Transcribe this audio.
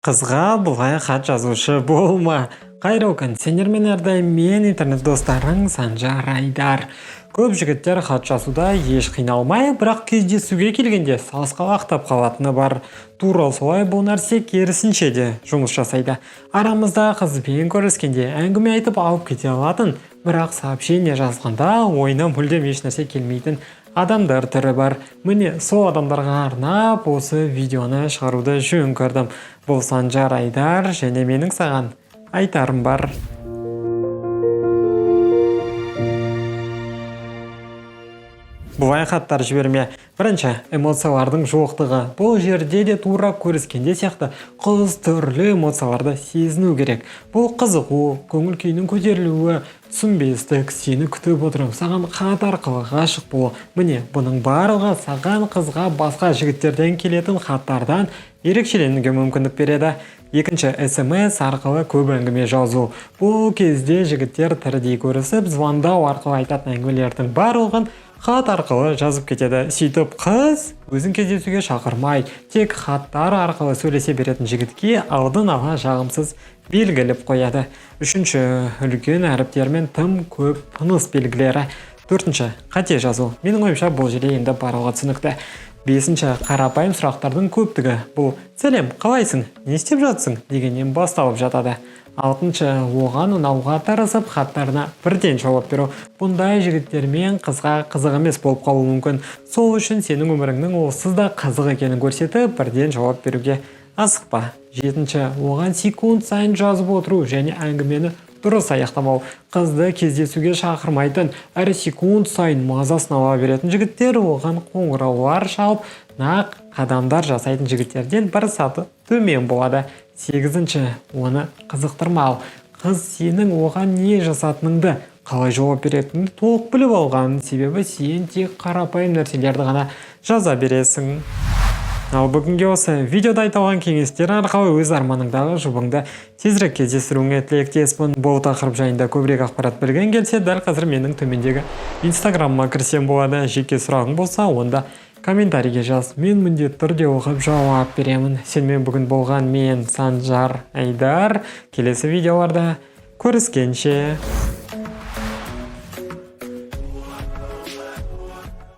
Қызға бұлай хат жазушы болма. Қайырлы күн, сендермен әрдайым мен, интернет достарың Санжар Айдар. Көп жігіттер хат жазуда еш қиналмай, бірақ кездесуге келгенде сасқалақтап қалатыны бар. Тура солай бұл нәрсе керісінше де жұмыс жасайды. Арамызда қызбен көріскенде әңгіме айтып алып кете алатын, бірақ сообщение жазғанда ойына мүлдем еш нәрсе келмейтін адамдар түрі бар. Міне, сол адамдарға арнап осы видеоны шығаруды жөн көрдім. Бұл Санжар Айдар және менің саған айтарым бар. Бұлай хаттар жіберме. Бірінші, эмоциялардың жоқтығы. Бұл жерде де тура көріскенде сияқты қыз түрлі эмоцияларды сезіну керек. Бұл қызығу, көңіл күйінің көтерілуі, түсінбестік, сені күтіп отырып, саған хат арқылы ғашық болу. Міне, бұның барлығы саған қызға басқа жігіттерден келетін хаттардан ерекшеленуге мүмкіндік береді. Екінші, СМС арқылы көп әңгіме жазу. Бұл кезде жігіттер тірідей көрісіп, звондау арқылы айтатын әңгімелердің барлығын хат арқылы жазып кетеді. Сөйтіп қыз өзін кездесуге шақырмай, тек хаттар арқылы сөйлесе беретін жігітке алдын ала жағымсыз белгіліп қояды. Үшінші, үлкен әріптермен тым көп тыныс белгілері. Төртінші, қате жазу. Менің ойымша, бұл жерде енді барлығы түсінікті. Бесінші, қарапайым сұрақтардың көптігі. Бұл сәлем, қалайсың, не істеп жатсың дегеннен басталып жатады. Алтыншы, оған ұнауға тырысып хаттарына бірден жауап беру. Бұндай жігіттермен қызға қызық емес болып қалуы мүмкін. Сол үшін сенің өміріңнің олсыз да қызық екенін көрсетіп, бірден жауап беруге асықпа. Жетінші, оған секунд сайын жазып отыру және әңгімені дұрыс аяқтамау. Қызды кездесуге шақырмайтын, әрі секунд сайын мазасын ала беретін жігіттер оған қоңыраулар шалып, нақ қадамдар жасайтын жігіттерден бір саты төмен болады. Сегізінші, оны қызықтырмау. Қыз сенің оған не жасатыныңды, қалай жауап беретініңді толық біліп алған. Себебі сен тек қарапайым нәрселерді ғана жаза бересің. Ал бүгінге осы видеода айтылған кеңестер арқылы өз арманыңдағы жұбыңды тезірек кездестіруіңе тілектеспін. Бұл тақырып жайында көбірек ақпарат білгің келсе, дәл қазір менің төмендегі инстаграмыма кірсең болады. Жеке сұрағың болса, онда комментарийге жаз. Мен міндетті түрде оқып жауап беремін. Сенімен бүгін болған мен, Санжар Айдар. Келесі видеоларда көріскенше.